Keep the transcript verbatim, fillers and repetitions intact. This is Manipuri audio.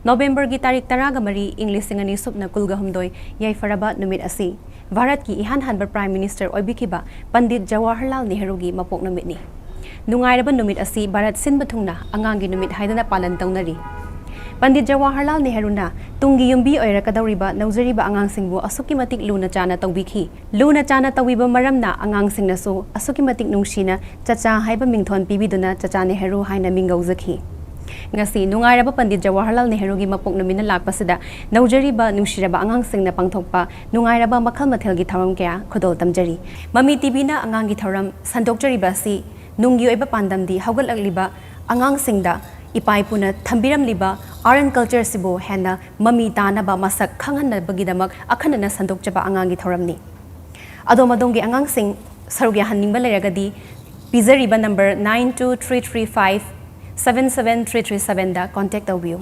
ꯅꯣꯕꯦꯝꯕꯔꯒꯤ ꯇꯥꯔꯤꯛ ꯇꯔꯥꯒ ꯃꯔꯤ, ꯏꯪ ꯂꯤꯁꯤꯡ ꯑꯅꯤ ꯁꯨꯞꯅ ꯀꯨꯟꯒ ꯍꯨꯝꯗꯣꯏ, ꯌꯥꯏꯐꯔꯕ ꯅꯨꯃꯤꯠ ꯑꯁꯤ ꯚꯥꯔꯠꯀꯤ ꯏꯍꯥꯟ ꯍꯥꯟꯕ Prime Minister ꯑꯣꯏꯕꯤꯈꯤꯕ ꯄꯟꯗꯤꯠ ꯖꯋꯥꯍꯔꯂꯥꯜ ꯅꯦꯍꯔꯨꯒꯤ ꯃꯄꯣꯛ ꯅꯨꯃꯤꯠꯅꯤ꯫ ꯅꯨꯡꯉꯥꯏꯔꯕ ꯅꯨꯃꯤꯠ ꯑꯁꯤ ꯚꯥꯔꯠ ꯁꯤꯟꯕ ꯊꯨꯡꯅ ꯑꯉꯥꯡꯒꯤ ꯅꯨꯃꯤꯠ ꯍꯥꯏꯗꯨꯅ ꯄꯥꯂꯟ ꯇꯧꯅꯔꯤ꯫ ꯄꯟꯗꯤꯠ ꯖꯋꯥꯍꯔꯂꯥꯜ ꯅꯦꯍꯔꯨꯅ ꯇꯨꯡꯒꯤ ꯌꯨꯝꯕꯤ ꯑꯣꯏꯔꯛꯀꯗꯧꯔꯤꯕ ꯅꯧꯖꯔꯤꯕ ꯑꯉꯥꯡꯁꯤꯡꯕꯨ ꯑꯁꯨꯛꯀꯤ ꯃꯇꯤꯛ ꯂꯨꯅ ꯆꯥꯅ ꯇꯧꯕꯤꯈꯤ꯫ ꯂꯨꯅ ꯆꯥꯅ ꯇꯧꯕꯤꯕ ꯃꯔꯝꯅ ꯑꯉꯥꯡꯁꯤꯡꯅꯁꯨ ꯑꯁꯨꯛꯀꯤ ꯃꯇꯤꯛ ꯅꯨꯡꯁꯤꯅ ꯆꯆꯥ ꯍꯥꯏꯕ ꯃꯤꯡꯊꯣꯟ ꯄꯤꯕꯤꯗꯨꯅ ꯆꯆꯥ ꯅꯦꯍꯔꯨ ꯍꯥꯏꯅ ꯃꯤꯡꯒꯧꯖꯈꯤ꯫ ꯉꯁꯤ ꯅꯨꯡꯉꯥꯏꯔꯕ ꯄꯟꯗꯤꯠ ꯖꯋꯥꯍꯔꯂꯥꯜ ꯅꯦꯍꯔꯨꯒꯤ ꯃꯄꯣꯛ ꯅꯨꯃꯤꯠꯅ ꯂꯥꯛꯄꯁꯤꯗ ꯅꯧꯖꯔꯤꯕ ꯅꯨꯡꯁꯤꯔꯕ ꯑꯉꯥꯡꯁꯤꯡꯅ ꯄꯥꯡꯊꯣꯛꯄ ꯅꯨꯡꯉꯥꯏꯔꯕ ꯃꯈꯜ ꯃꯊꯦꯜꯒꯤ ꯊꯧꯔꯝ ꯀꯌꯥ ꯈꯨꯗꯣꯜ ꯇꯝꯖꯔꯤ꯫ ꯃꯃꯤ ꯇꯤꯚꯤꯅ ꯑꯉꯥꯡꯒꯤ ꯊꯧꯔꯝ ꯁꯟꯗꯣꯛꯆꯔꯤꯕ ꯑꯁꯤ ꯅꯨꯡꯒꯤ ꯑꯣꯏꯕ ꯄꯥꯟꯗꯝꯗꯤ ꯍꯧꯒꯠꯂꯛꯂꯤꯕ ꯑꯉꯥꯡꯁꯤꯡꯗ ꯏꯄꯥ ꯏꯄꯨꯅ ꯊꯝꯕꯤꯔꯝꯂꯤꯕ Art and Culture ꯁꯤꯕꯨ ꯍꯦꯟꯅ ꯃꯃꯤ ꯇꯥꯅꯕ ꯃꯁꯛ ꯈꯪꯍꯟꯅꯕꯒꯤꯗꯃꯛ ꯑꯈꯟꯅꯅ ꯁꯟꯗꯣꯛꯆꯕ ꯑꯉꯥꯡꯒꯤ ꯊꯧꯔꯝꯅꯤ꯫ ꯑꯗꯣꯝ ꯑꯗꯣꯝꯒꯤ ꯑꯉꯥꯡꯁꯤꯡ ꯁꯔꯨꯛ ꯌꯥꯍꯟꯅꯤꯡꯕ ꯂꯩꯔꯒꯗꯤ ꯄꯤꯖꯔꯤꯕ number nine two three three five seven seven three three seven ꯗ contact ꯇꯧꯕꯤꯌꯨ꯫